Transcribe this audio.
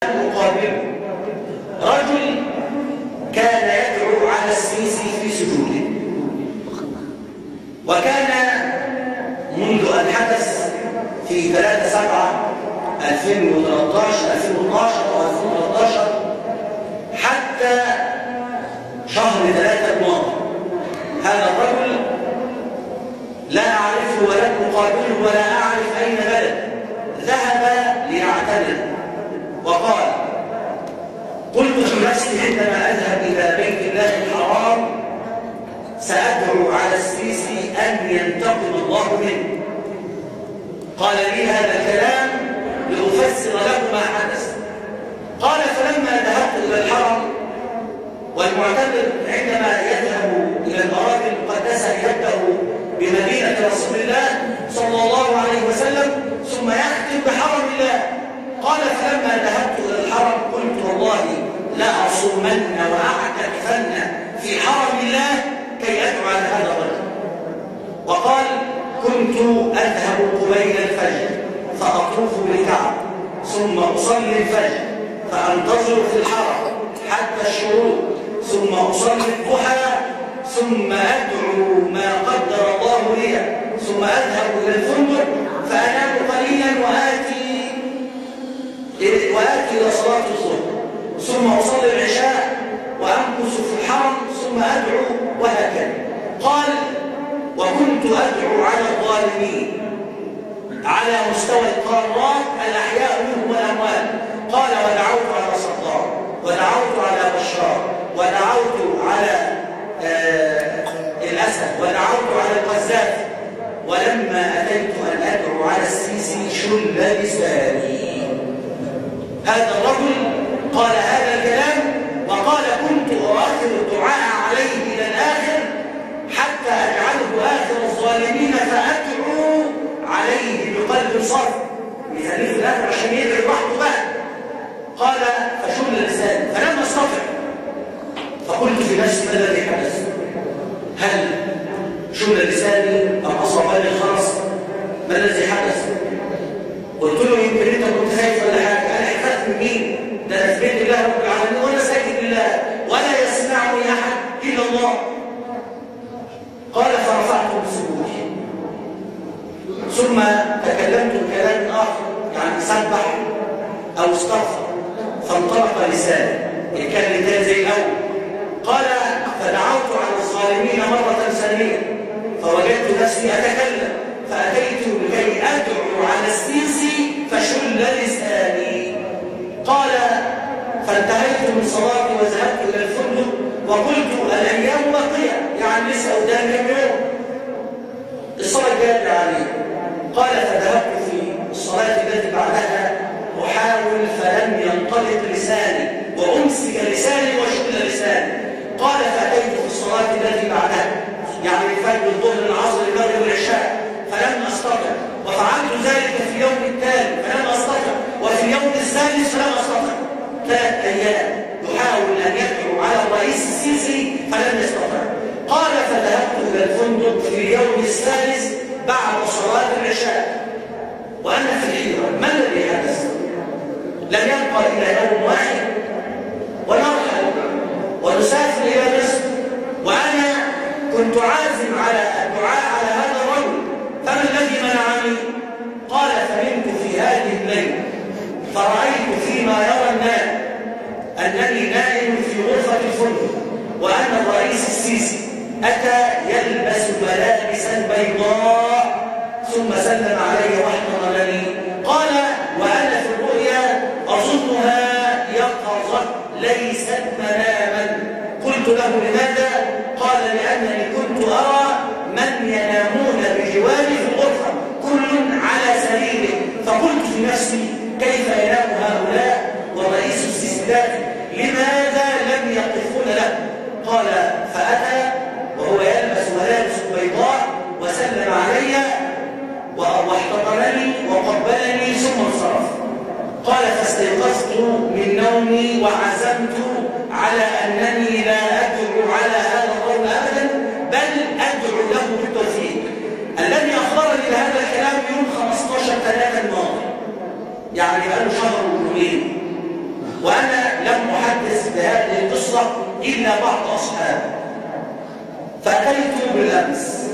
مقابله رجل كان يدعو على السيسي في سجوده، وكان منذ أن حدث في 3/7/2013 أو 2013 حتى شهر 3 الماضي. هذا الرجل لا أعرفه ولم أقابله ولا أعرف أين بلد. ذهب ليعتمر وقال: قلت في نفسي عندما أذهب إلى بيت الله الحرام سأدعو على السيسي أن ينتقم الله منه. قال لي هذا الكلام لأفسر له ما حدث. قال: فلما ذهبت إلى الحرم، والمعتمر عندما يذهب إلى الأراضي المقدسة يبدأ بمدينة رسول الله صلى الله عليه وسلم ثم يختم بحرم الله. قال: فلما ذهبت إلى الحرم قلت: والله لا أصومن وأعتكفن في حرم الله كي أدعو على هذا الرجل. وقال: كنت أذهب قبيل الفجر فأطوف بالكعبة ثم أصلي الفجر فأنتظر في الحرم حتى الشروق ثم أصلي الضحى ثم أدعو ما قدر الله لي ثم أذهب إلى الفندق فأنام قليلا وآتي إلى صلاة الظهر ثم أصلي العشاء وأمكث في الحرم ثم أدعو، وهكذا. قال: وكنت أدعو على الظالمين على مستوى القارات الأحياء منهم والأموات. قال: ودعوت على صدام ودعوت على بشار ودعوت على الأسد ودعوت على القذافي، ولما أتيت أن أدعو على السيسي شل لساني. هذا الرجل قال هذا الكلام وقال: كنت أؤخر الدعاء عليه إلى الآخر حتى أجعله آخر الظالمين فأدعو عليه بقلب صرف، بخليف الآخر عشان يدعي لوحده بقى. قال: فشل لساني فلم أستطع، فقلت في نفسي: ما الذي حدث؟ هل شل لساني أم أصابني الخرس؟ ما الذي حدث؟ قلت له: يمكن أنت كنت خايف ولا حاجة. أنا حفظت من مين؟ ده أنا في بيت الله رب العالمين وأنا ساجد لله ولا يسمعني أحد إلا الله. قال: فرفعت بسجودي ثم تكلمت بكلام آخر، يعني سبح أو استغفر، فانطلق لساني كان لساني زي الأول. قال: فدعوت على الظالمين مرة ثانية فوجدت نفسي أتكلم فأتيت لكي أدعو على السيسي فشل لساني. قال: فانتهيت من صلاتي وذهبت إلى الفندق وقلت: الأيام باقية، يعني لسه قدام كم يوم الصلاة جاءت عليه. قال: فذهبت في الصلاة التي بعدها أحاول فلم ينطلق لساني وأمسك لساني وشل لساني. قال: فأتيت في الصلاة التي بعدها، يعني الفجر الظهر العصر المغرب والعشاء، فلم أستطع، وفعلت ذلك في اليوم التالي فلم أستطع، وفي اليوم الثالث فلم أستطع. 3 أيام يحاول أن يدعو على الرئيس السيسي فلم يستطع. قال: فذهبت إلى الفندق في اليوم الثالث بعد صلاة العشاء وأنا في الحيرة، ما الذي حدث؟ لم يبقى إلا يوم واحد ونرحل ونسافر إلى مصر، وأنا كنت عازم على الدعاء على هذا الرجل، فما الذي منعني؟ قال: فنمت في هذه الليلة فرأيت فيما يرى الناس أنني نائم في غرفة الفندق وأن الرئيس السيسي أتى يلبس ملابسا بيضاء ثم سلم علي واحتضنني. قال: وأنا في الرؤيا أظنها يقظة ليست مناما. قلت له: لماذا؟ قال: لأنني كنت أرى من ينامون بجواري في الغرفة كل على سريره، فقلت في نفسي: كيف ينام هؤلاء والرئيس السيسي داخل؟ لماذا لم يقفون له؟ قال: فأتى وهو يلبس ملابس بيضاء وسلم علي واحتضنني وقبلني ثم انصرف. قال: فاستيقظت من نومي وعزمت على أنني لا أدعو على هذا الرجل أبدا بل أدعو له بالتوفيق. الذي أخبرني بهذا الكلام يوم 15/3 الماضي، يعني بقاله شهر ويومين. وأنا لم أحدث بهذه القصة إلا بعض أصحابي. فأتيت بالأمس